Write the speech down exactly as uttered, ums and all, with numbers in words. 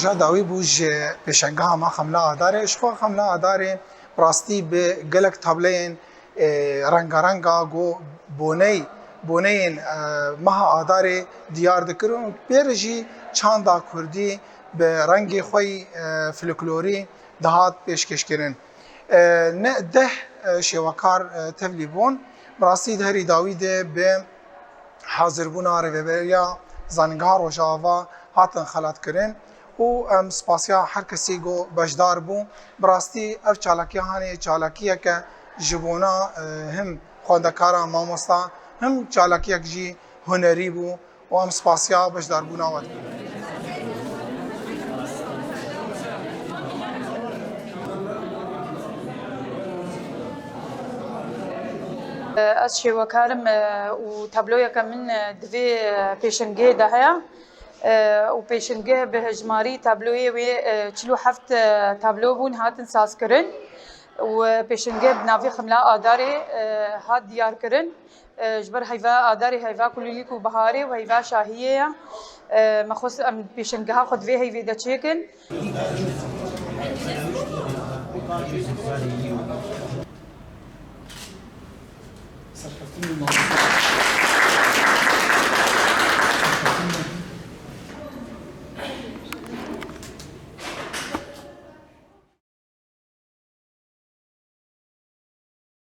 Roja dawî bû ji pêşengeha me Xemla Adarê. Ji xwe Xemla Adarê bi rastî bi gelek tableyên, e, rengarenga ku boney, boneyên, e, meha Adarê diyar dikir û pê re jî çanda kurdî bi rengê xwe yî, e, folklorî dihat pêşkêşkirin. E, ne deh, e, şêwekar, e, tevlî bûn. Bi rastî di herî dawî de bi hazirbûna Rêveberiya Zanîngeha Rojava hatin xelatkirin û em spasiya her kesî ku beşdar bû. Bi rastî ev çalakiya hanê çalakiyeke ji bona, e, him xwendekara mamosta, him çalakiyek jî hunerî bû û em spasiya beşdarbûna we dikin. Ez şêwekar im, e, û tabloyeke min, e, di vê, e, pêşengehê de heye. E, û pêşengeh bi hejmarî tabloyê wê, e, çil û heft, e, tablo bûn hatin sazkirin û, e, pêşengeh bi navê Xemla Adarê, e, hat diyarkirin. E, ji ber heyva Adarê, heyva kulîlîk û biharê û heyva şahiyê ye. E, me xwest em pêşengeha xwe di vê heyvê de çêkin.